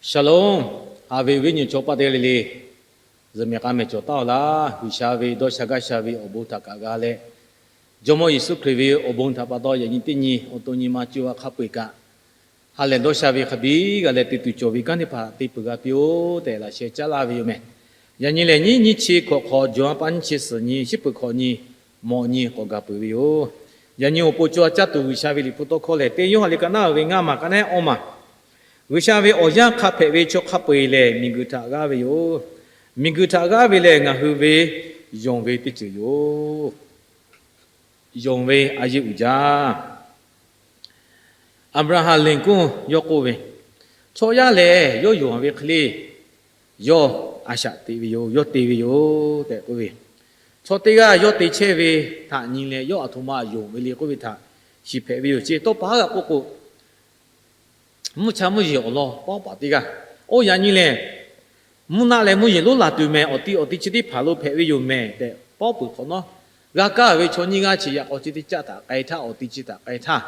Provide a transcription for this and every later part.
Shalom. Haꞈ ve awˬ viˉ awˬ nyi chaw paˆ teˇ g'aˇ le le, zuhꞈ mehˍ k'a mehˍ cawˬ taˉ-oˬ laˇ. G'uiˬsha ve dawˇ sha gaˇ sha ve awˬ bon htaꞈ kaꞈ g'a leh, Jawˇmawˇ Yeˍsuˆ Hkriꞈ ve awˬ bon htaꞈ pa taw yaꞈ nyi teˇ nyi awˬ to nyi ma co a hk'a peu-eˬ kaꞈ, ha lehˬ dawˇ sha ve hk'a biˇ g'a leh te tuˬ cawˬ ve kanˉ teˇ hpaˍ te peuˬ g'a piˇ-oˆ tehꞈ laꞈ sheh caˉ laˇ ve yoˬ mehˍ. Yaꞈ nyi lehˬ, nyiˇ nyiˇ chi hkawꞈ hk'awꞈ, jawˬ a paˇ nyiˇ chi suhˍ nyi, shiˉ peuˬ hkawꞈ nyi, mawꞈ nyi k'awꞈ gaˬ peuˬ ve yoˬ. Yaꞈ nyi awˬ pon co a caˇ tuˬ G'uiˬsha ve liꞈ hpu tawˇ hkawˇ lehˬ, teˇ Yoˇhanˬ liꞈ ka naˉ ve ngaˇ maˬ ka nehˉ awˇ maˬ, G'uiˬsha ve awˬ yanˇ hk'a hpehꞈ ve chaw hk'a peu-eˬ lehˬ, miˬguiˬ htaꞈ g'aˇ ve yoˬ. Miˬguiˬ htaꞈ g'aˇ ve lehˬ, ngaˬ hui ve yonˍ ve teˇ ceuˬ yoˬ. Yonˍ ve a yeˇ uiˍ jaˇ. Aˍbraˍhanˍ Lincoln yawˇ k'oˆ ve, chaw yaˇ lehˬ yawˇ yonˍ ve hk'e le, yawˇ a shaꞈ teꞈ ve yoˬ, yawˇ te ve yoˬ tehꞈ k'oˆ ve. Chaw teˇ g'aˇ yawˇ te chehˇ ve htaꞈ nyi leh, yawˇ aˬ htoꞈ ma yonˍ ve le k'oˆ ve htaꞈ shiˍ hpehꞈ ve yoˬ ceˇ. Tawˇ pa g'a k'oˆ k'o, mvuhˇ cha mvuhˇ yeˬ awˬ lawn paˉ paˍ teˇ g'aˇ, oˇ yaꞈ nyi lehˬ, mvuhˇ naˆ leh mvuhˇ yeˬ lonˉ laˬ tuˬ mehˍ, awˬ ti awˬ ti chi teˇ hpaˍ lo hpehꞈ ve yoˬ mehˍ tehꞈ paˉ peuˬ hk'awꞈ nawˉ, g'a kaˇ ve chaw nyiˇ g'aˇ chi yaꞈ k'aw chi teˇ caˆ htaꞈ k'ai htaˇ, awˬ ti chi htaꞈ k'ai htaˇ,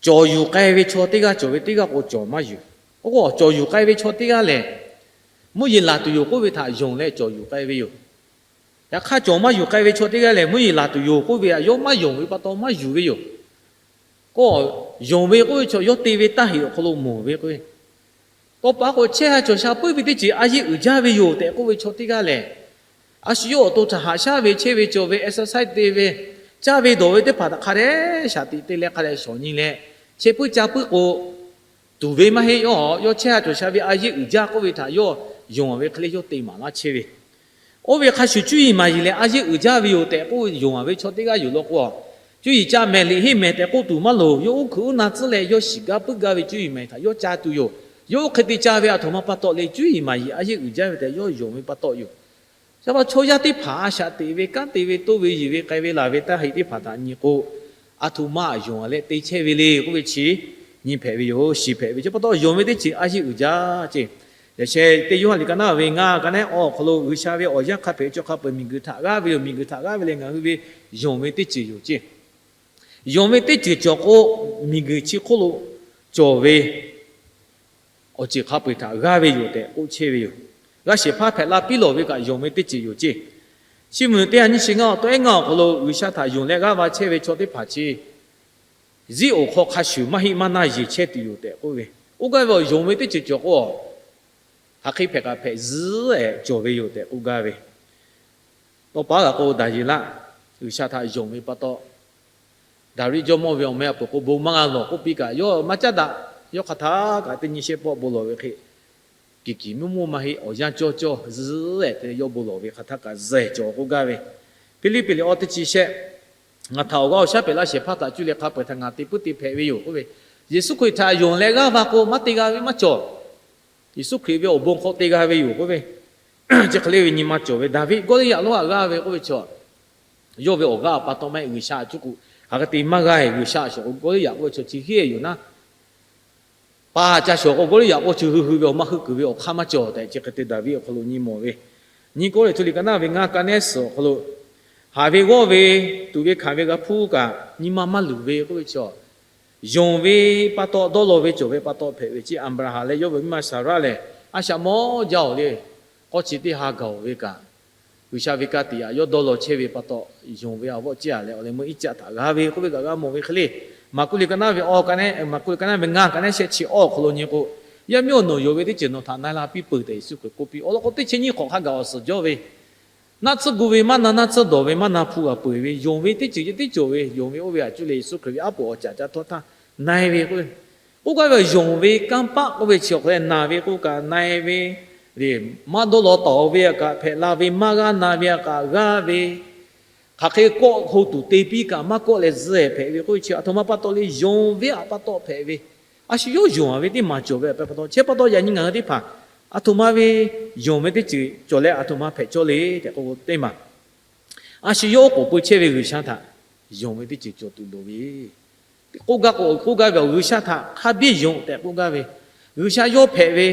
cawˬ yuˬ k'ai ve chaw teˇ g'aˇ cawˬ ve, teˇ g'aˇ k'o cawˬ maˇ yuˬ. Oˇ k'o cawˬ yuˬ k'ai ve chaw teˇ g'aˇ lehˬ, mvuhˇ yeˬ laˬ tuˬ yoˬ k'oˆ ve htaꞈ yonˍ leh cawˬ yuˬ k'ai ve yoˬ. Yaꞈ hk'aˇ, cawˬ maˇ yuˬ k'ai ve chaw teˇ g'aˇ lehˬ, mvuhˇ yeˬ laˬ tuˬ yoˬ k'oˆ ve htaꞈ yawˇ maˇ yonˍ ve pa taw maˇ yuˬ ve yoˬ. K'o, yonˍ ve k'oˆ ve chaw yawˇ te ve taˇ heꞈ awˬ hk'aw lo mawˬ ve k'o, tawˇ pa k'o chehˇ ha cawˬ sha puiˉ ve teˇ ceuˬ a yeˇ uiˍ jaˇ ve yoˬ tehꞈ k'oˆ ve chaw teˇ g'aˇ lehˬ, a shu yawˇ awˬ to htaꞈ haꞈ shaˉ ve, chehˇ ve cawˬ ve, exercise te ve, caˇ ve dawˬ ve teˇ hpaˍ htaꞈ hk'a dehꞈ shaˍ tiꞈ te leh hk'a dehꞈ shawˍ nyi leh, chehˇ puiˉ caˇ puiˉ k'o, tuˬ ve maˇ heˆ. Yawˇ chehˇ ha cawˬ sha ve a yeˇ uiˍ jaˇ k'oˆ ve htaꞈ yawˇ yonˍ ve hk'e le yawˇ te maˍ laˇ chehˇ ve. Oˇ ve hk'a shuˍ, cuˇ yiˍ maˍ yiˍ leh a yeˇ uiˍ jaˇ ve yoˬ tehꞈ k'oˆ yonˍ ve chaw teˇ g'aˇ yoˬ law k'o, cuˇ yiˍ caˇ mehˍ liꞈ henˇ mehˍ tehꞈ k'oˆ tuˬ maˇ loˍ. Yawˇ uˉ hkuiꞈ uˉ na tcuhˉ leh yawˇ shiˍ gaˇ puiˉ gaˇ ve cuˇ yiˍ maˍ yiˍ htaꞈ yawˇ caˇ tuˬ yoˬ. Yawˇ oˇ hk'e te caˇ ve aˬ htoꞈ ma pa taw le, cuˇ yiˍ maˍ yiˍ a yeˇ uiˍ jaˇ ve tehꞈ yawˇ yonˍ ve pa taw yoˬ. Chi pa chaw yaˇ teˇ hpaˍ a shaꞈ teꞈ ve, kanˉ te ve, toˇ ve, yeˬ ve, k'ai ve, laˬ ve taˇ heꞈ teˇ hpaˍ htaꞈ nyi k'o, aˬ htoꞈ ma yonˍ leh te chehˇ ve le k'oˆ ve chi nyi hpehꞈ ve yoˬ, shiˍ hpehꞈ ve. Chi pa taw yonˍ ve teˇ ceuˬ a yeˇ uiˍ jaˇ ceˇ. Yaꞈ sheh teˇ Yoˇhanˬ liꞈ ka naˉ ve ngaˇ ka nehˉ awˇ awˬ hk'aw lo G'uiˬsha ve awˬ yanˇ hk'a hpehꞈ ve chaw hk'a peu-eˬ miˬguiˬ htaꞈ g'aˇ ve yoˬ. Miˬguiˬ htaꞈ g'aˇ ve leh ngaˬ hui ve yonˍ ve teˇ ceuˬ yoˬ ceˇ. Yonˍ ve teˇ ceuˬ cawˬ k'o, miˬguiˬ chi hk'oˆ lo cawˬ ve awˬ ceuˬ hk'a peu-eˬ htaꞈ g'aˇ ve yoˬ tehꞈ k'oˆ chehˇ ve yoˬ. G'a shehˍ hpaˇ hpehꞈ la piˇ lawˬ ve kaꞈ yonˍ ve teˇ ceuˬ yoˬ ceˇ. Chiˇ mvuh teˇ ha nyiˇ chi ngaˇ awˬ to ehˉ ngaˇ awˬ hk'aw lo G'uiˬsha htaꞈ yonˍ leh g'aˇ va chehˇ ve chaw teˇ hpaˍ chi ziˉ oˍ hk'aw hk'a shuˍ maˇ heˆ maˇ naˇ yeˬ chehˇ tuˬ yoˬ tehꞈ k'oˆ ve. K'oˆ gaˇ ve awˬ yonˍ ve teˇ ceuˬ cawˬ k'o, hk'aˬ hk'e hpehꞈ kaꞈ hpehꞈ zuhˉ ehˍ cawˬ ve yoˬ tehꞈ k'oˆ gaˇ ve. Tawˇ pa g'a k'o, Daˍyeˍlaˆ G'uiˬsha htaꞈ yonˍ ve pa taw, Daˍviˆ jawˇmawˇ ve awˬ meh a peuˬ k'o bon maˇ g'a lawˬ k'oˆ piˇ kaꞈ, yawˇ maˇ caˉ daꞈ. Yawˇ hk'aˬ htaˇ kaꞈ teˇ nyi shehˆ pawˆ bon lawˬ ve hk'e, kiˍ kiˍ mvuhˇ mvuhˇ maˇ heˆ, awˬ yanˇ cawˇ cawˇ zuhˉ ehˍ te leh yawˇ bon lawˬ ve hk'aˬ htaˇ kaꞈ zuhˬ ehˍ cawˬ k'oˆ gaˇ ve. Hpiˇliˇpiˆ liꞈ awˇ teˇ chi shehˆ, ngaˬ htaꞈ awˬ g'aˇ awˬ shaˉ pehꞈ laˇ shehˍ hpaˇ htaꞈ cuˇ leh hk'a peu-eˬ htaꞈ ngaˬ te puiˉ te hpehꞈ ve yoˬ k'oˆ ve. Yeˍsuˆ Hkriꞈ htaꞈ yonˍ leh g'aˇ va k'o maˇ te g'a ve maˇ cawˬ. Yeˍsuˆ Hkriꞈ ve awˬ bon hk'aw te g'a ve yoˬ k'oˆ ve. Chi hk'e le ve nyi ma cawˬ ve, Daˍviˆ Gawˇliˇyaꞈ lonˉ htaꞈ g'aˇ ve k'oˆ ve chaw, yawˇ ve awˬ g'aˇ pa taw maˇ heˆ, G'uiˬsha a cuˇ k'o, hk'aˬ hk'e te maˇ g'aˇ heˆ. G'uiˬsha a shawˍ k'o Gawˇliˇyaꞈ k'oˆ ve chaw chi heˆ yoˬ naˉ, pa ca shawˍ k'o Gawˇliˇyaꞈ k'oˆ chi hui hui ve awˬ maˇ hui kuiˬ ve awˬ hk'aˇ maˇ cawˬ tehꞈ chi hk'e te Daˍviˆ awˬ hk'aw lo nyi mawˬ ve. Nyi Kawˇrenˍhtuˆ liꞈ ka naˉ ve ngaˇ ka nehˉ suhˍ awˬ hk'aw lo, haˍ ve g'awˇ ve tuꞈ ve hkanˍ ve g'a hpuˇ kaꞈ nyi ma maˇ luˬ ve k'oˆ ve chaw, yonˍ ve pa taw dawˇ law ve cawˬ ve pa taw hpehꞈ ve ceˇ. Aˍbraˍhanˍ leh yawˇ ve awˬ miˇ ma Saˍraˆ lehˬ, a shaꞈ mawˇ jaˇ-oˬ le. K'awˇ chi teˇ ha gaˬ-oˬ ve kaꞈ, G'uiˬsha ve ka tiꞈ yaꞈ yawˇ dawˇ law chehˇ ve pa taw, yonˍ ve a vawˆ ceˇ a leh awˬ leh meuˇ iˉ caˆ htaꞈ g'a ve k'oˆ ve kaꞈ g'a mawˬ ve hk'e le. Maˍkuˆ liꞈ ka naˉ ve awˇ ka nehˉ, Maˍkuˆ liꞈ ka naˉ ve ngaˇ ka nehˉ shehˆ chi awˇ awˬ hk'aw lo nyi k'o, yaˇ miˇ awˬ nawˬ yonˍ ve teˇ ceuˬ nawˬ htaꞈ na la piˇ peuˬ tehꞈ Yeˍsuˆ Hkriꞈ k'oˆ piˇ. Awˬ lawn k'o, teˇ chi nyiˇ hk'awꞈ hk'a gaˬ awˬ suhˍ jawˇ ve, naˆ tsuhˇ gu ve maˇ na, naˆ tsuhˇ dawˬ ve maˇ na, hpu g'a peu-eˬ ve, yonˍ ve teˇ ceuˬ yehˬ teˇ cawˬ ve, yonˍ ve oˇ ve a cuˇ leh Yeˍsuˆ Hkriꞈ ve aˉ poꞈ awˬ caˍ ca htawˇ htaˇ na-e ve k'oˆ ve. K'oˆ gaˇ ve, yonˍ ve kanˇ paˆ k'oˆ ve chi awˬ hk'aw leh na ve k'oˆ kaꞈ na-e ve, maˇ dawˇ law taˍ-o ve a kaꞈ hpehꞈ la ve, maˇ g'aˇ na ve a kaꞈ g'aˇ ve, hk'aˬ hk'e kawˆ hk'o tuˬ te piˇ kaꞈ maˇ kawˆ leh zuhˬ-ehˍ hpehꞈ ve k'oˆ ve chi aˬ htoꞈ ma pa taw le, yonˍ ve a pa taw hpehꞈ ve. A shu yawˇ yonˍ-a ve teˇ maˬ cawˬ ve a pehˉ pa taw, chi pa taw yaꞈ nyi ngaˬ hui teˇ hpaˍ aˬ htoꞈ ma ve yonˍ ve teˇ ceuˬ cawˬ leh aˬ htoꞈ ma hpehꞈ cawˇ le tehꞈ k'oˆ teˇ maˬ, a shu yawˇ oˉ k'oˍ pui chehˇ ve G'uiˬsha htaꞈ yonˍ ve teˇ ceuˬ cawˬ tuˬ loˍ ve. K'oˆ gaˇ k'o, k'oˆ gaˇ ve awˬ G'uiˬsha htaꞈ hk'a biˇ yonˍ tehꞈ k'oˆ gaˇ ve, G'uiˬsha yawˇ hpehꞈ ve,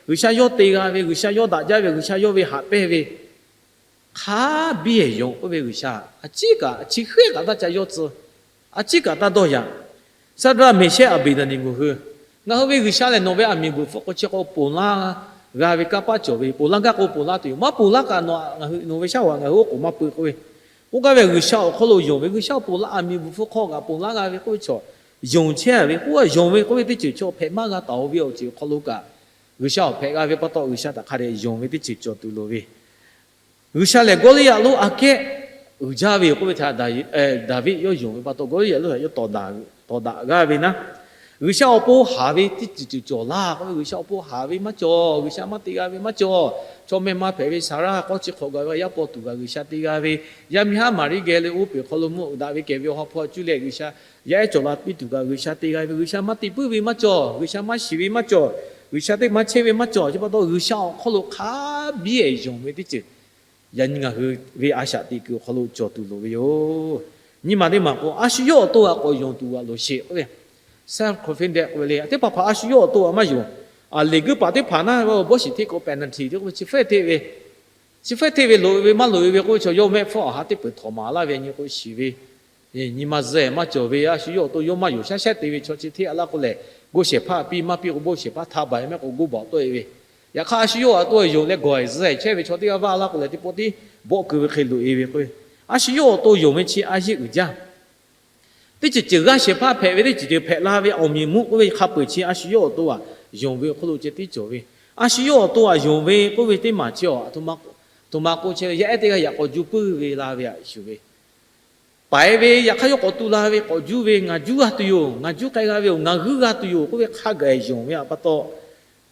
G'uiˬsha yawˇ te g'a ve, G'uiˬsha yawˇ daꞈ jaˇ ve, G'uiˬsha yawˇ ve haꞈ pehnˇ ve, hk'a biˇ yonˍ k'oˆ ve G'uiˬsha, a ciˉ kaꞈ chi hk'ehˇ kaꞈ taˇ ca yawˇ tcuh, a ciˉ kaꞈ taˇ dawˇ yaꞈ. Saˍdraˆ, Meˍshehˆ, Aˍbeˍdaˍneˍgoˍ hui Ngaˬ hui ve G'uiˬsha lehˬ nawˬ ve aˬ miˍ bvuhꞈ hpfuhˆ k'o chi k'o ponˬ laˇ g'a ve kanˇ paˆ cawˬ ve, ponˬ laˇ gaˇ k'o ponˬ laˇ tuˬ yoˬ. Maˇ ponˬ laˇ kaꞈ nawˬ ngaˬ hui nawˬ ve shaˉ hoꞈ ngaˬ hui oˉ k'oˍ maˇ pui k'oˆ ve, k'oˆ gaˇ ve G'uiˬsha awˬ hk'aw lo yonˍ ve, G'uiˬsha ponˬ laˇ, aˬ miˍ bvuhꞈ hpfuhˆ hk'aw kaꞈ ponˬ laˇ g'a ve k'oˆ ve chaw yonˍ chehˇ ve k'oˆ, yonˍ ve k'oˆ ve teˇ ceuˬ chaw hpehꞈ maˇ g'a taˍ-o ve awˬ ceuˬ awˬ hk'aw lo kaꞈ, G'uiˬsha awˬ hpehꞈ g'a ve pa taw G'uiˬsha htaꞈ hk'a dehꞈ yonˍ ve teˇ ceuˬ cawˬ tuˬ loˍ ve. G'uiˬsha lehˬ Gawˇliˇyaꞈ lonˉ aꞈ kehˉ uiˍ jaˇ ve yoˬ k'oˆ ve htaꞈ Daˍviˆ yawˇ yonˍ ve pa taw, Gawˇliˇyaꞈ lonˉ htaꞈ yawˇ tawˍ daꞈ g'a ve naˉ, G'uiˬsha awˬ pon haˍ ve teˇ ceuˬ ceuˬ cawˬ laˇ k'oˆ ve, G'uiˬsha awˬ pon haˍ ve maˇ cawˬ, G'uiˬsha maˇ te g'a ve maˇ cawˬ. Chaw meh maˇ hpehꞈ ve Saˍraˆ k'awˇ chi hk'awꞈ gaˬ ve yaˇ paw tuˬ kaꞈ G'uiˬsha te g'a ve, yaˇ miˇ haˉ Maˍriˆ geh leh oˇ peˬ hk'aw lo mvuhˇ daꞈ ve kehˬ ve awˬ ha hpu htaꞈ cuˇ leh G'uiˬsha yaˇ ehˉ cawˬ la piˇ tuˬ kaꞈ G'uiˬsha te g'a ve, G'uiˬsha maˇ te puiˉ ve maˇ cawˬ, G'uiˬsha maˇ shiˍ ve maˇ cawˬ, G'uiˬsha teˇ maˇ chehˇ ve maˇ cawˬ. Chi pa taw G'uiˬsha awˬ hk'aw lo hk'a biˇ yonˍ ve teˇ ceuˬ yaꞈ nyi ngaˬ hui ve a shaꞈ teꞈ kuiˬ awˬ hk'aw lo cawˬ tuˬ loˍ ve yoˬ. Nyi ma teˇ maˬ k'o, a shu yawˇ awˬ to htaꞈ k'awꞈ yonˍ tuˬ g'aꞈ loˍ sheˍ k'oˆ ve, self confidence k'oˆ ve le. Teˇ hpaˍ hpaˍ a shu yawˇ awˬ to htaꞈ maˇ yonˍ. Aˬ, liꞈ guiˇ paˍ teˇ hpaˍ naˉ, bawˇ shiˍ hteˆ k'o penalty te k'oˆ ve, chi hpfuhˇ hteˆ ve, chi hpfuhˇ hteˆ ve loꞈ ve maˇ loꞈ e ve k'oˆ ve chaw yawˇ mehˆ hpfuhˇ awˬ ha teˇ peuˬ htawnˍ maˍ laˇ ve nyi k'o shiˍ ve, nyi ma zuhꞈ maˇ cawˬ ve, a shu yawˇ awˬ to yawˇ maˇ yonˍ shaˉ shehˉ te ve chaw chi hteˇ a laˇ k'o lehˬ, goˇ shehˍ hpaˇ piˇ maˇ piˇ k'o, goˇ shehˍ hpaˇ htaˇ baˬ e mehˆ k'o goˇ baˬ tawˆ e ve. Yaꞈ hk'aˇ a shu yawˇ awˬ to yonˍ leh gawˬ e zuhꞈ chehˇ ve chaw teˇ g'aˇ vaˇ laˇ k'o lehˬ, teˇ pawˆ tiˉ bawˆ keu ve hk'e loꞈ e ve k'o, a shu yawˇ awˬ to yonˍ ve chi a yeˆ uiˍ jaˇ. Teˇ ceuˬ ceuˬ g'aˇ shehˍ hpaˇ hpehꞈ ve teˇ ceuˬ ceuˬ hpehꞈ la ve awˬ miˬ meuˆ k'oˆ ve hk'a peu-eˬ chi a shu yawˇ awˬ to htaꞈ yonˍ ve awˬ hk'aw lo ceh tiˉ cawˬ ve. A shu yawˇ awˬ to htaꞈ yonˍ ve k'oˆ ve teˇ maˬ chi a htoꞈ ma k'oˆ chehˇ ve, yaˇ ehˉ teˇ g'aˇ yaꞈ k'aw juˇ puiˉ ve la ve htaꞈ shuˍ ve, paiˍ ve yaꞈ hk'aˇ yawˇ k'awꞈ tu la ve, k'awꞈ juˇ ve, ngaˬ juˇ g'a tuˬ yoˬ, ngaˬ juˇ k'ai g'a ve yoˬ, ngaˬ g'uiˇ g'a tuˬ yoˬ k'oˆ ve hk'a gaˬ yonˍ ve pa taw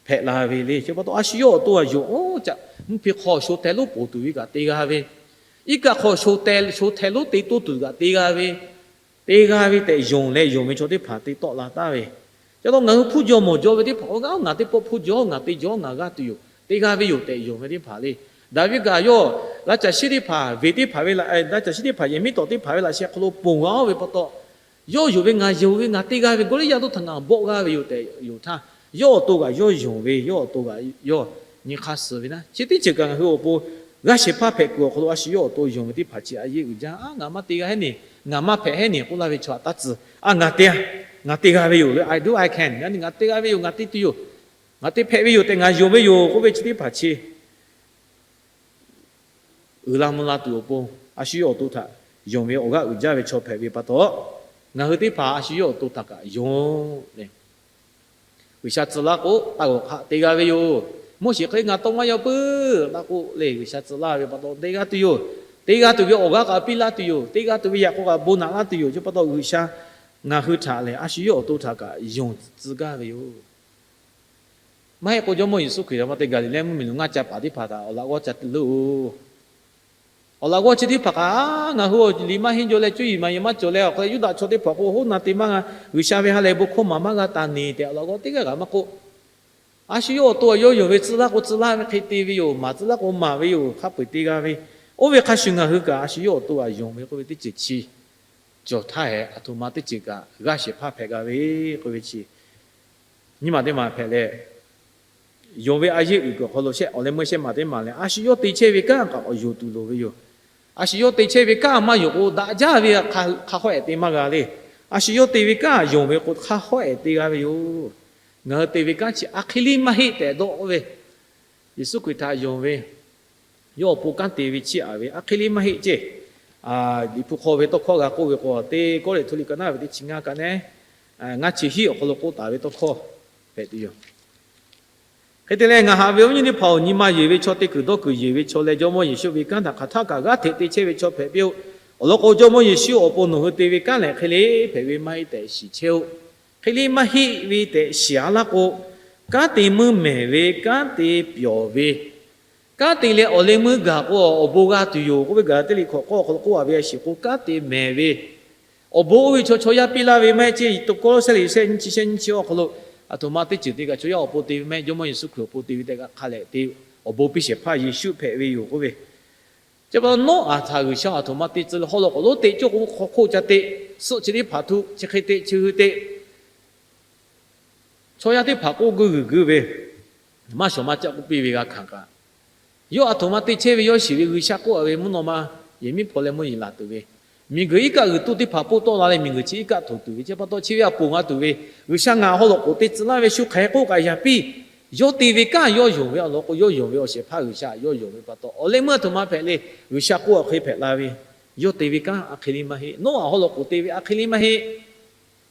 hpehꞈ la ve le. Chi pa taw a shu yawˇ awˬ to htaꞈ yonˍ-oˬ, caꞈ mvuhˇ hpe hk'aw sho hteh lonˉ poˬ tuˬ ve kaꞈ te g'a ve, iˉ kaˆ hk'aw sho hteh lonˉ te toˇ tuˬ kaꞈ te g'a ve, te g'a ve tehꞈ yonˍ leh yonˍ ve chaw teˇ hpaˍ te tawˆ la taˍ ve. Chi pa taw ngaˬ hui hpuˇ jaw mawˬ jaw ve teˇ hpaˍ k'o, ngaˬ teˇ pawˆ hpuˇ jaw, ngaˬ te jaw, ngaˬ g'aˇ tuˬ yoˬ, te g'a ve yoˬ tehꞈ yonˍ ve teˇ hpaˍ le. Daꞈ ve kaꞈ yawˇ laꞈ caˬ shiˉ teˇ hpaˍ ve teˇ hpaˍ ve laꞈ, laꞈ caˬ shiˉ teˇ hpaˍ yehˬ miˉ tawˍ teˇ hpaˍ ve laꞈ sheh hk'aw lo ponˬ g'a-oˬ ve pa taw, yawˇ yonˍ ve, ngaˬ yonˍ ve, ngaˬ te g'a ve, Gawˇliˇyaꞈ lonˉ htaꞈ ngaˬ bawˆ g'a ve yoˬ tehꞈ yonˍ htaˇ, yawˇ awˬ to kaꞈ yawˇ yonˍ ve, yawˇ awˬ to kaꞈ yawˇ nyi hk'aˇ suh ve naˉ. Chi teˇ ceuˬ kaꞈ ngaˬ hui awˬ pon g'aˇ shehˍ hpaˇ hpehꞈ kuiˬ awˬ hk'aw lo a shu yawˇ awˬ to yonˍ ve teˇ hpaˍ chi a yeˆ uiˍ jaˇ. A, ngaˬ maˇ te g'aˇ heˉ neˬ, ngaˬ maˇ hpehꞈ heˉ neˬ k'oˆ laˇ ve chaw htaꞈ taˇ tcuh. A, ngaˬ te, ngaˬ te g'a ve yoˬ le, I do, I can, ngaˬ te g'a ve yoˬ, ngaˬ te tuˬ yoˬ, ngaˬ te hpehꞈ ve yoˬ tehꞈ ngaˬ yonˍ ve yoˬ k'oˆ ve chi teˇ hpaˍ chi uiˍ la mvuh la tuˬ awˬ pon, a shu yawˇ awˬ to htaꞈ yonˍ ve awˬ g'aˇ uiˍ jaˇ ve chaw hpehꞈ ve pa taw, ngaˬ hui teˇ hpaˍ a shu yawˇ awˬ to htaꞈ kaꞈ yonˍ le. G'uiˬsha tcuh laˇ k'o, taˇ g'awˬ hk'aˆ te g'a ve yoˬ. Moˉseˍ hk'e ngaˬ tawˇ maˇ yaw puiˉ laˇ k'o le, G'uiˬsha tcuh laˇ ve pa taw te g'a tuˬ yoˬ. Te g'a tuˬ ve awˬ g'aˇ kaꞈ piˇ laˇ tuˬ yoˬ. Te g'a tuˬ ve yaꞈ k'aw kaꞈ bon naꞈ laˇ tuˬ yoˬ. Chi pa taw G'uiˬsha ngaˬ hui htaꞈ lehˬ, a shu yawˇ awˬ to htaꞈ kaꞈ yonˍ tcuh gaˇ ve yoˬ. Maˇ heˆ k'o, Jawˇmawˇ Yeˍsuˆ Hkriꞈ htaꞈ ma te Gaˍliˍlehˇ mvuhˇmiˬ lo ngaˇ ca paˍ teˇ hpaˍ htaꞈ awˬ laꞈ g'awˇ ca te loˬ. Awˬ laꞈ g'awˇ chi teˇ hpaˍ kaꞈ, ngaˬ hui awˬ liꞈ maˇ henˇ jaw leh, cuˇ yiˍ maˍ yiˍ maˇ cawˬ leh, awˬ hk'aw leh Yuˇdaꞈ chaw teˇ hpaˍ k'o, hoˉ na te maˇ g'a, G'uiˬsha ve ha lehˬ bon hkawˇ maˍ maˇ g'a taˍ neˬ tehꞈ awˬ laꞈ g'awˇ teˇ g'aˇ kaꞈ maˇ k'oˆ. A shu yawˇ awˬ to htaꞈ yawˇ yonˍ ve tcuh laˇ k'o tcuh laˇ ve hk'e te ve yoˬ. Maˍ tcuh laˇ k'o maˍ ve yoˬ. Hk'a peu-eˬ te g'a ve. Oˇ ve hk'a shuˍ ngaˬ hui kaꞈ a shu yawˇ awˬ to htaꞈ yonˍ ve k'oˆ ve teˇ ceuˬ chi cawˬ htaˇ hehꞈ, aˬ htoꞈ ma teˇ ceuˬ kaꞈ g'aˇ shehˍ hpaˇ hpehꞈ g'a ve k'oˆ ve chi nyi ma teˇ ma hpehꞈ leh, yonˍ ve a yeˆ uiˍ kuiˬ awˬ hk'aw lo shehˆ awˬ leh meuˇ shehˆ maˬ teˇ maˬ leh, a shu yawˇ te chehˇ ve kanˉ kaꞈ k'awꞈ yonˍ tuˬ loˍ ve yoˬ. A shu yawˇ te chehˇ ve kanˉ maˇ yonˍ k'o, daꞈ jaˇ ve hk'a hawˉ ehˍ te maˇ g'a le. A shu yawˇ te ve kanˉ yonˍ ve k'o, hk'a hawˉ ehˍ te g'a ve yoˬ. Ngaˬ hui te ve kanˉ chi a hk'e liˇ maˇ heˆ tehꞈ dawˇ k'oˆ ve, Yeˍsuˆ Hkriꞈ htaꞈ yonˍ ve, yawˇ awˬ pon kanˉ te ve chiˇ aꞈ ve a hk'e liˇ maˇ heˆ ceˇ. Liꞈ hpu hk'aw ve tawˇ hkawˇ g'a k'oˆ ve k'o, teˇ Kawˇrenˍhtuˆ liꞈ ka naˉ ve teˇ chi ngaˇ ka neh, ngaˇ chi hiˆ awˬ hk'aw lo k'oˆ taˍ ve tawˇ hkawˇ hpehꞈ tuˬ yoˬ. Hk'e te leh, ngaˬ haꞈ ve awˬ viˉ awˬ nyi teˇ hpaˍ-oˬ, nyi ma yeˬ ve chaw, te kuiˬ dawˇ kuiˬ yeˬ ve chaw leh, Jawˇmawˇ Yeˍsuˆ ve kanˉ htaꞈ hk'aˬ htaˆ kaꞈ g'aˇ hteꞈ te chehˇ ve chaw hpehꞈ piˇ-oˆ. Awˬ lawn k'o, Jawˇmawˇ Yeˍsuˆ awˬ pon nawˬ hui te ve kanˉ lehˬ, hk'e liˇ hpehꞈ ve maˇ heˆ tehꞈ shiˍ chehˇ-oˆ. Hk'e liˇ maˇ heˆ ve tehꞈ shiˍ-a laˇ k'o, kanˉ te meuˇ mehˍ ve, kanˉ te pyawˬ ve, kanˉ te leh awˬ leh meuˇ gaˬ k'o, awˬ bon g'a tuˬ yoˬ k'oˆ ve, Gaˍlaˍtiˆ liꞈ hkawꞈ k'awˇ awˬ hk'aw lo k'oˆ-a ve a shiˍ k'o, kanˉ te mehˍ ve awˬ bon oˇ ve chaw chaw yaˇ piˇ laˇ ve maˇ heˆ ceˇ. Kawˇlawˇsehˇ liꞈ shehˆ nyiˇ chi shehˆ nyiˇ chi awˬ hk'aw lo, aˬ htoꞈ ma teˇ ceuˬ te kaꞈ chaw yaˇ awˬ pon te ve maˇ heˆ, Jawˇmawˇ Yeˍsuˆ Hkriꞈ awˬ pon te ve tehꞈ kaꞈ hk'a lehꞈ te, awˬ bon piˇ shehˍ hpaˇ Yeˍsuˆ hpehꞈ ve yoˬ k'oˆ ve. Chi pa taw nawˉ aˬ htaꞈ G'uiˬsha aˬ htoꞈ ma te tcuh leh haw law k'awꞈ lonˉ teꞈ cawˇ k'o, hk'aw hk'oˆ ca teꞈ, suhˆ chi teˇ hpaˍ htuˆ chi hk'e teꞈ chi hui teꞈ, chaw yaˇ teˇ hpaˍ k'oˆ guˇ g'uiˬ guˇ ve, maˇ shawˍ maˇ caˆ k'oˆ piˇ ve g'a hkanˍ kaꞈ, yawˇ aˬ htoꞈ ma te chehˇ ve yawˇ shiˍ ve G'uiˬsha k'oˆ-a ve mvuhˇ naw ma yehˬ miˉ hpaw leh mvuhˇ yeˬ laˬ tuˬ ve, Miˬguiˬ iˉ kaˆ g'uiˬ toˇ teˇ hpaˍ poˆ tawˆ la leh miˬguiˬ chi iˉ kaˆ htoꞈ tuˬ ve chi pa taw, chi ve a ponˬ g'a tuˬ ve, G'uiˬsha ngaˬ awˬ hawˉ lo k'oˍ te tcuh laˇ ve shu hk'aˬ hk'e k'oˆ kaꞈ yaꞈ piˇ, yawˇ te ve kanˉ yawˇ yonˍ ve awˬ lawn k'o, yawˇ yonˍ ve awˬ shehˍ hpaˇ G'uiˬsha yawˇ yonˍ ve pa taw, awˬ leh meuˇ a htoꞈ ma hpehꞈ le. G'uiˬsha k'oˆ awˬ hk'e hpehꞈ la ve, yawˇ te ve kanˉ a hk'e le maˇ heˆ. Noˉaꞈ hawˉ lo k'oˍ te ve a hk'e le maˇ heˆ.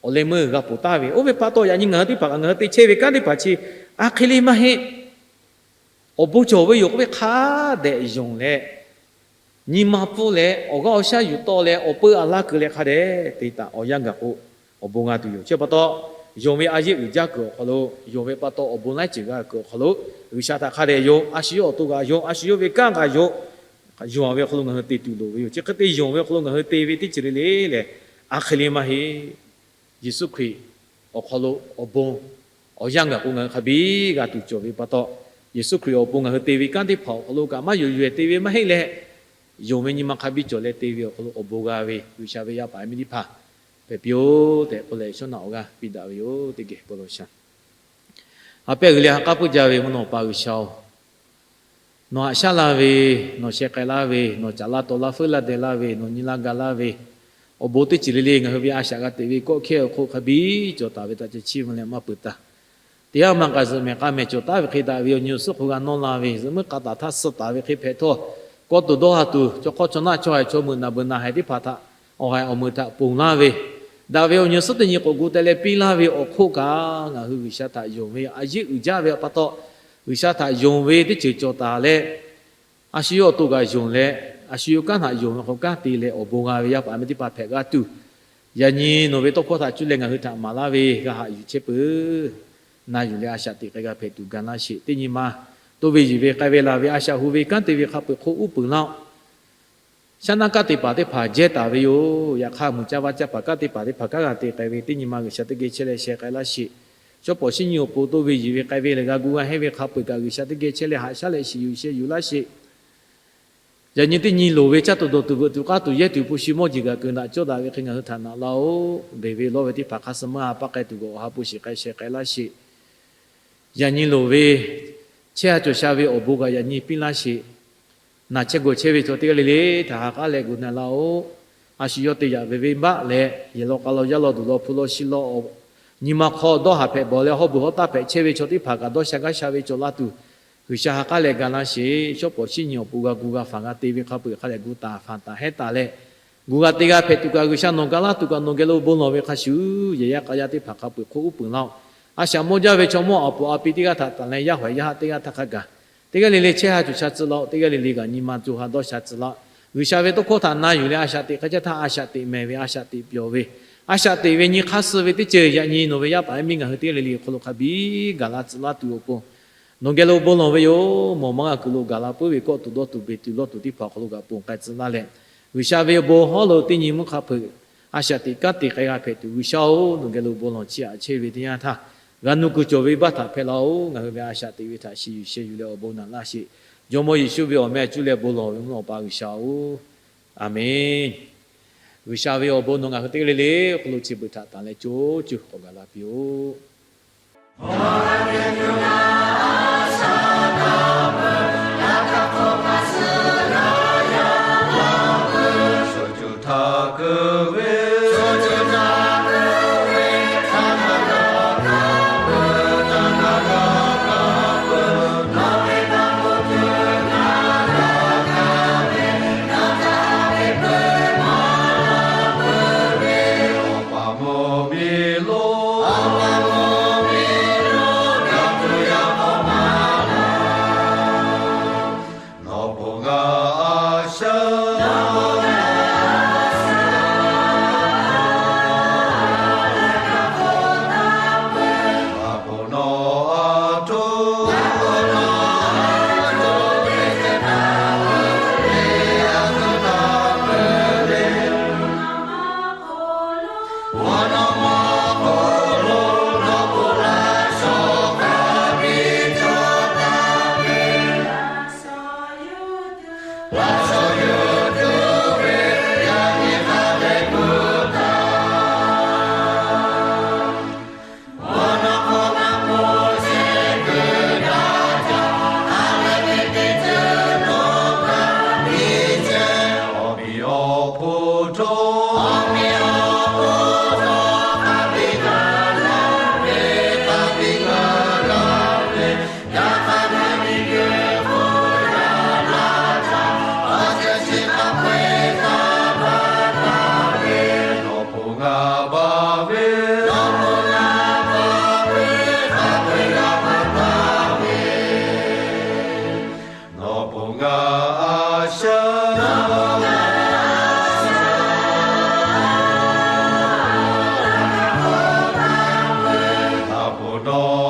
Awˬ leh meuˇ g'a ponˬ taˍ ve, oˇ ve pa taw yaꞈ nyi ngaˬ hui teˇ hpaˍ kaꞈ ngaˬ hui te chehˇ ve kanˉ teˇ hpaˍ chi a hk'e le maˇ heˆ. Awˬ bon cawˬ ve yoˬ k'oˆ ve hk'a dehꞈ yonˍ leh, nyi ma pfuhˇ leh awˬ g'aˇ awˬ shaˉ yuˬ tawˆ leh awˬ peu a laˇ keu leh hk'a dehꞈ te taˍ awˬ yanˇ gaˬ k'o, awˬ bon g'a tuˬ yoˬ. Chi pa taw, yonˍ ve a yeˆ uiˍ jaˇ kuiˬ awˬ hk'aw lo, yonˍ ve pa taw awˬ bon laiˉ ceuˬ g'a kuiˬ awˬ hk'aw lo, G'uiˬsha htaꞈ hk'a dehꞈ yonˍ. A shu yawˇ awˬ to g'a yonˍ, a shu yawˇ ve kanˉ g'a yonˍ. Yonˍ ve awˬ hk'aw lo ngaˬ hui te tuˬ loˍ ve yoˬ. Chi hk'e te yonˍ ve awˬ hk'aw lo ngaˬ hui te ve teˇ ceuˬ le le lehˬ, a hk'e le maˇ heˆ. Yeˍsuˆ Hkriꞈ awˬ hk'aw lo awˬ bon awˬ yanˇ gaˬ k'o ngaˬ hui hk'a biˇ g'a tuˬ cawˬ ve pa taw, Yeˍsuˆ Hkriꞈ awˬ pon ngaˬ hui te ve kanˉ teˇ hpaˍ awˬ hk'aw lo kaꞈ maˇ yonˍ yonˍ te ve maˇ heˆ leh, yonˍ ve nyi ma hk'a biˇ cawˬ leh te ve awˬ hk'aw lo awˬ bon g'a ve G'uiˬsha ve yaˇ paˍ yaˇ miˇ teˇ hpaˍ hpehꞈ piˇ-oˆ tehꞈ k'oˆ leh, shawˉ naꞈ awˬ g'aˇ piˇ daꞈ ve yoˬ. Teˇ geh bon lawˬ shaˍ. Ha pehˇ g'uiˬ leh ha k'aˉ puiˉ jaˇ ve mvuhˇ naw pa G'uiˬsha-oˬ, nawˬ haꞈ shaˉ laˇ ve, nawˬ sheh k'ai laˇ ve, nawˬ caˍ laˇ taw laˇ feuˉ laˇ deh laˇ ve, nawˬ nyi laˇ ga laˇ ve, awˬ bon teˇ ceuˬ le le ngaˬ hui ve a shaꞈ g'a teꞈ ve kawˆ hkehˇ awˬ hk'oˆ hk'a biˇ cawˬ taˍ ve htaꞈ ca chiˇ mvuh leh maˇ peuˬ taˍ. Teˇ haˉ maˇ k'a zuhꞈ mehˍ k'a mehˍ cawˬ taˍ ve hk'e daꞈ ve awˬ nyi awˬ suhˉ hk'oˆ g'a nawˇ la ve, zuhꞈ muiˉ k'a taˍ htaˇ suh taˍ ve hk'e hpehꞈ htawˇ, kawˇ tuˬ dawˇ ha tuˬ chaw hk'awˇ chaw naˆ chaw haiˬ chaw meuꞈ naˬ beuˬ naˬ haiˬ teˇ hpaˍ htaꞈ, awˬ haiˬ awˬ meuꞈ htaꞈ ponˬ laˇ ve, daꞈ ve awˬ nyi awˬ suhˉ teˇ nyi k'awꞈ gu teh leh piˇ laˇ ve awˬ hk'oˆ kaꞈ, ngaˬ hui G'uiˬsha htaꞈ yonˍ ve a yeˆ uiˍ jaˇ ve pa taw, G'uiˬsha htaꞈ yonˍ ve teˇ ceuˬ cawˬ taˍ leh, a shu yawˇ awˬ to g'a yonˍ leh, a shu yawˇ kanˉ htaꞈ yonˍ ve hk'aw kanˉ te leh awˬ bon g'a ve yaˇ paˍ yaˇ miˇ teˇ hpaˍ hpehꞈ g'a tuˬ, yaꞈ nyi nawˬ ve tawˇ hkawˇ htaꞈ cuˇ leh ngaˬ hui htaꞈ maˍ laˇ ve g'a haꞈ yuˬ chehˇ peuˬ. Na yuˬ leh a shaꞈ teꞈ k'ai g'a hpehꞈ tuˬ ga laˇ sheˍ. Teˇ nyi ma toˇ ve yiˬ ve k'ai ve laˬ ve a shaꞈ hu ve kanˉ te ve hk'a peu-eˬ hk'oˆ uˉ peunˍ laˇ-oˆ. Shaˉ naˆ kanˉ te paˍ teˇ hpaˍ jehˇ taˍ ve yoˬ. Yaꞈ hk'aˇ, mui caˇ vaˇ caˇ paˍ kanˉ te paˍ teˇ hpaˍ kanˉ g'a te k'ai ve teˇ nyi ma G'uiˬsha teˇ geh chehˇ leh sheh k'ai laˇ sheˍ. Shawˉ pawˍ shinˉ nyi awˬ pon toˇ ve yiˬ ve k'ai ve lehˬ, g'a gu g'a henˇ ve hk'a peu-eˬ kaꞈ G'uiˬsha teˇ geh chehˇ leh haꞈ shaˉ leh shiˍ yuˬ sheh yuˬ laˇ sheˍ. Yaꞈ nyi teˇ nyi loˍ ve caˇ tuˬ dawˬ tuˬ veuꞈ tuˬ k'aˇ tuˬ yehˇ tuˬ hpu shi mawˇ jeˬ g'aꞈ keu daꞈ cawˇ daꞈ ve hk'e ngaˬ hui htaꞈ naꞈ laˇ-oˆ. Deˬ ve lawˇ ve teˇ hpaˍ hk'a suh meuˇ ha paˇ k'ai tuˬ g'awˬ awˬ ha hpu shiˍ k'ai sheh k'ai laˇ sheˍ. Yaꞈ nyi loˍ ve chehˇ ha cawˬ sha ve awˬ bon kaꞈ yaꞈ nyi piˇ laˇ sheˍ. Naˬ chehˇ gawˬ chehˇ ve chaw teˇ g'aˇ le le htaꞈ ha k'aˉ leh gu na laˇ-oˆ. A shu yawˇ te yaꞈ ve venˇbaˆ leh yehˬ law k'a law yaˇ law duˬ law hpu law shi law, nyi ma hk'aw dawˇ haˍ hpehꞈ bawˬ leh hawˉ beuˬ hawˉ taˇ hpehꞈ chehˇ ve chaw teˇ hpaˍ kaꞈ dawˇ sha gaˇ sha ve cawˬ laˇ tuˬ, G'uiˬsha ha k'aˉ leh ga laˇ sheˍ. Shawˉ pawˍ shinˉ nyi awˬ pon g'a gu g'a fanˬ g'a te ve hk'a peu-eˬ hk'a dehꞈ gu taˍ fanˬ taˍ hehnˇ taˍ leh, gu g'a te g'a hpehꞈ tuˬ kaꞈ G'uiˬsha nawˬ ga laˇ tuˬ kaꞈ nawˬ geh lo bon lawˬ ve hk'a shuˍ, yehˬ yaˇ k'a yaˇ teˇ hpaˍ hk'a peu-eˬ hk'oˆ uˉ peunˍ laˇ-oˆ. A shaꞈ mawˇ jaˇ ve chaw mawˇ a poˍ a pi teˇ g'aˇ htaꞈ tanˬ leh yaˇ hawehˬ yaˇ haˆ teˇ g'aˇ htaˇ hk'a gaˬ, teˇ g'aˇ le le chehˇ ha cawˬ sha tcuh laˇ-oˆ. Teˇ g'aˇ le le kaꞈ nyi ma co ha dawˇ sha tcuh laˇ-oˆ. G'uiˬsha ve tawˇ hkawˇ htaꞈ na yuˬ leh a shaꞈ teꞈ k'ai chehˇ htaˇ, a shaꞈ teꞈ mehˍ ve, a shaꞈ teꞈ pyawˬ ve, a shaꞈ teꞈ ve nyi hk'aˇ suh ve teˇ ceuˬ yaꞈ nyi nawˬ ve yaˇ paˍ yaˇ miˇ ngaˬ hui teˇ g'aˇ le le awˬ hk'aw lo hk'a biˇ gaˬ la tcuh laˇ tuˬ awˬ pon, nawˬ geh lo bon lawˬ ve yoˬ. Mawˬ maˇ g'a kuiˬ lo gaˬ la puiˉ ve kawˆ tuˬ dawˇ tuˬ beˬ tuˬ lawˇ tuˬ teˇ hpaˍ awˬ hk'aw lo kaꞈ ponˬ k'ai tcuh laˇ leh, G'uiˬsha ve awˬ bon hawˉ lo teˇ nyi mvuhˇ hk'a peu-eˬ a shaꞈ teꞈ kanˉ te k'ai g'a hpehꞈ tuˬ, G'uiˬsha-oˬ, nawˬ geh lo bon lawˬ chiˇ aꞈ chehˇ ve teˇ yanˇ htaˇ, g'a nu kuiˬ cawˬ ve baˆ htaꞈ hpehˇ laˇ-oˆ. Ngaˬ hui ve a shaꞈ teꞈ ve htaꞈ shiˍ yuˬ sheh yuˬ leh awˬ bon naꞈ laˇ sheˍ. Jawˇmawˇ Yeˍsuˆ ve awˬ meh cuˇ leh bon lawˬ ve mvuhˇ naw pa G'uiˬsha-oˬ, Aˍmenˍ. G'uiˬsha ve awˬ bon nawˬ ngaˬ hui teˇ g'aˇ le le awˬ hk'aw lo chi beuꞈ htaꞈ tanˬ leh co co k'awꞈ gaˬ la piˇ-oˆ. dawˇ